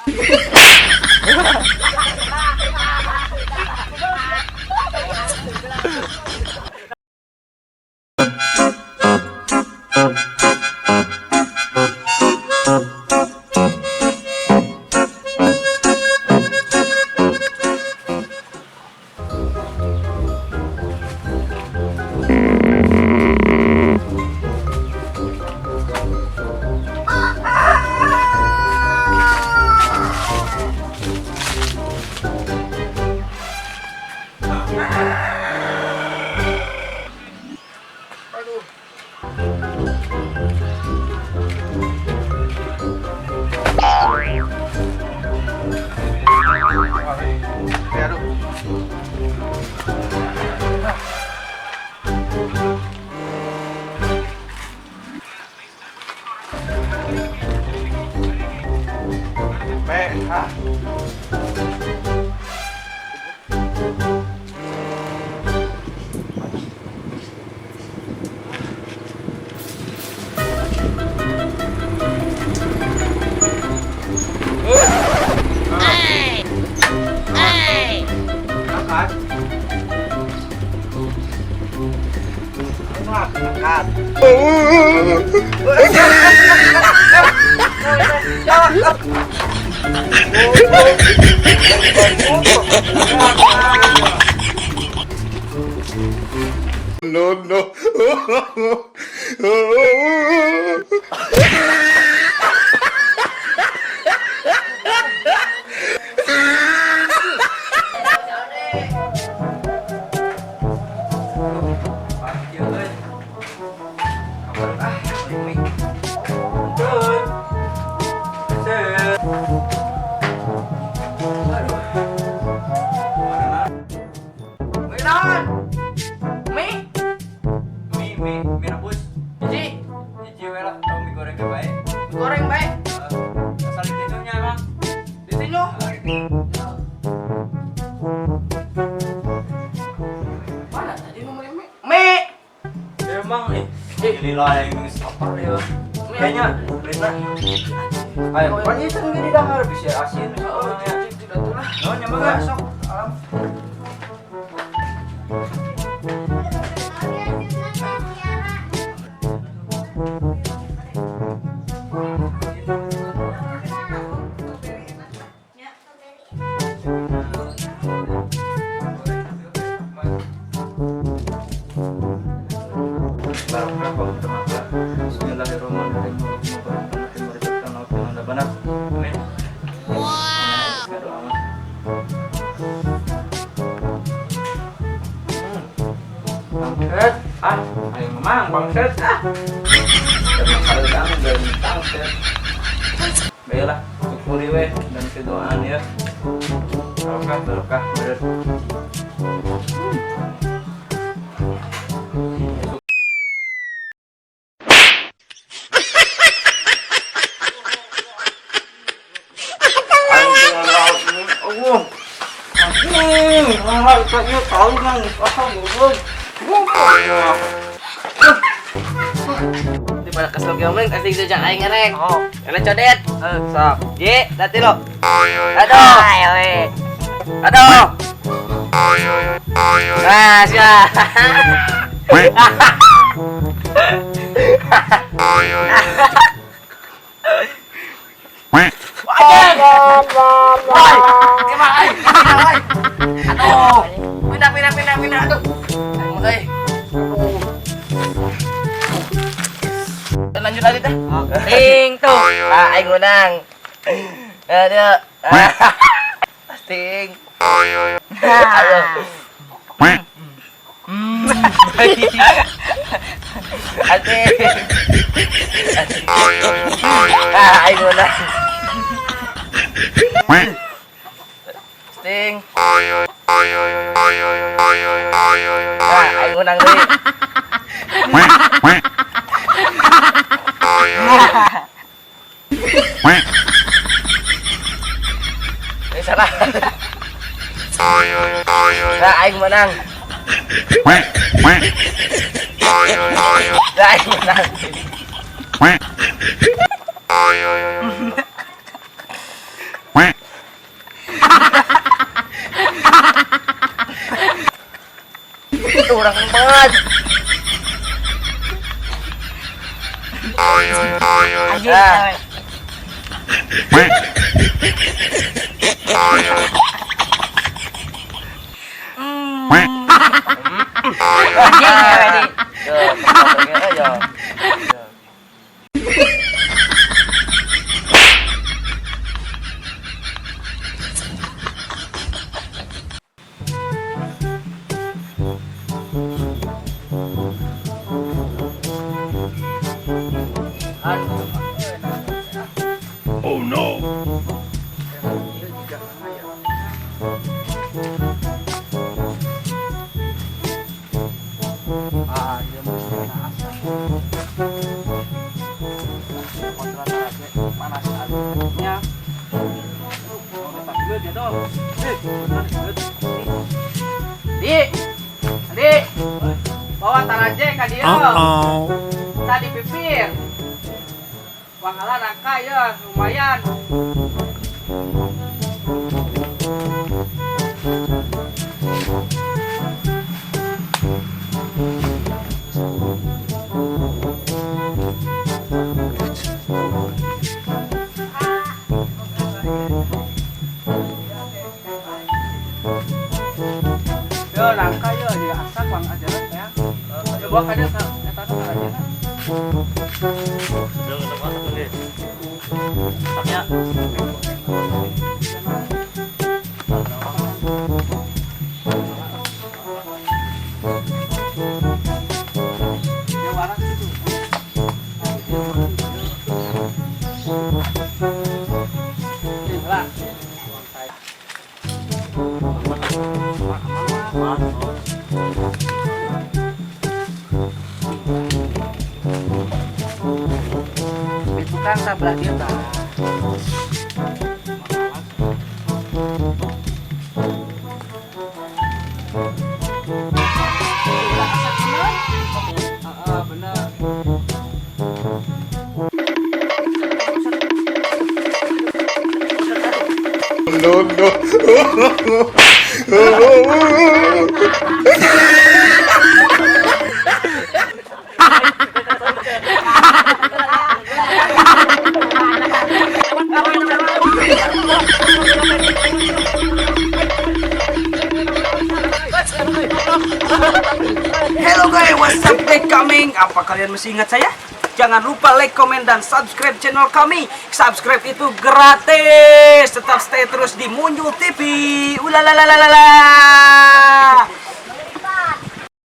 Angkat. Angkat. No, no. Mie naon? Mie? Mie, mie, mie rebus. Hiji. Hiji we lah, tong mie goreng ge bae. Mie goreng bae. Asal ditinjunya emang. Ditinju. Mana tadi nomor mie? Mie. Emang ih, ini lah yang geus lapar ya. Kayaknya beli lah. Ayo, pan ieu teh di dahar bisa asin bisa Oh, orang ya. tidak tuh lah. Naon nya mah Sok. Alam. Bismillahirrahmanirrahim. Amin. Wow. Bangset, ah, ayo memang bangset, ah. Dan bangset. Baiklah, syukuri weh dan kedoaan ya. Barokah, barokah, beres. Daripada kesel gambling, asik sejak aing ngerek. Oh, Karena codet. Sok. Ji, dati lo. Aduh. Aduh. Nah, siap. Wajeng. Woi, gimana euy? Gimana euy? Aduh. Pindah, pindah, pindah, pindah, aduh. Aduh, euy. Lanjut lagi teh. Ting tuh. Ah, aing menang. Aduh. Ting. Ayo. Ating. Ah, aing menang. Ting. Ah, aing menang deui. Eh, salah. Nah, aing menang. Nah, aing menang. urang banget. Anjing. Ah. Anjing ya di. Ya, ya. Aduh. Oh no. Ah, dia mesti kena asap. Kontrol aja panas aduknya. Oh, tetap geut ya dong. Eh, bener geut. Di. Di. Bawa taraje ka dieu. Uh-oh. Tadi pipir. Wangala nangka ya, lumayan. Yo nangka yo di asak wang ajaran ya. Yo bawa ka dieu ka eta ka tarajena. Sedang ketemu masak ini. Masaknya. Dia waras gitu. Ini lah. Itu kan sebelah dia tah. Heeh, bener. No, no. Hello guys, what's up back coming? Apa kalian masih ingat saya? Jangan lupa like, comment, dan subscribe channel kami. Subscribe itu gratis. Tetap stay terus di Munyul TV. Ulalalalala.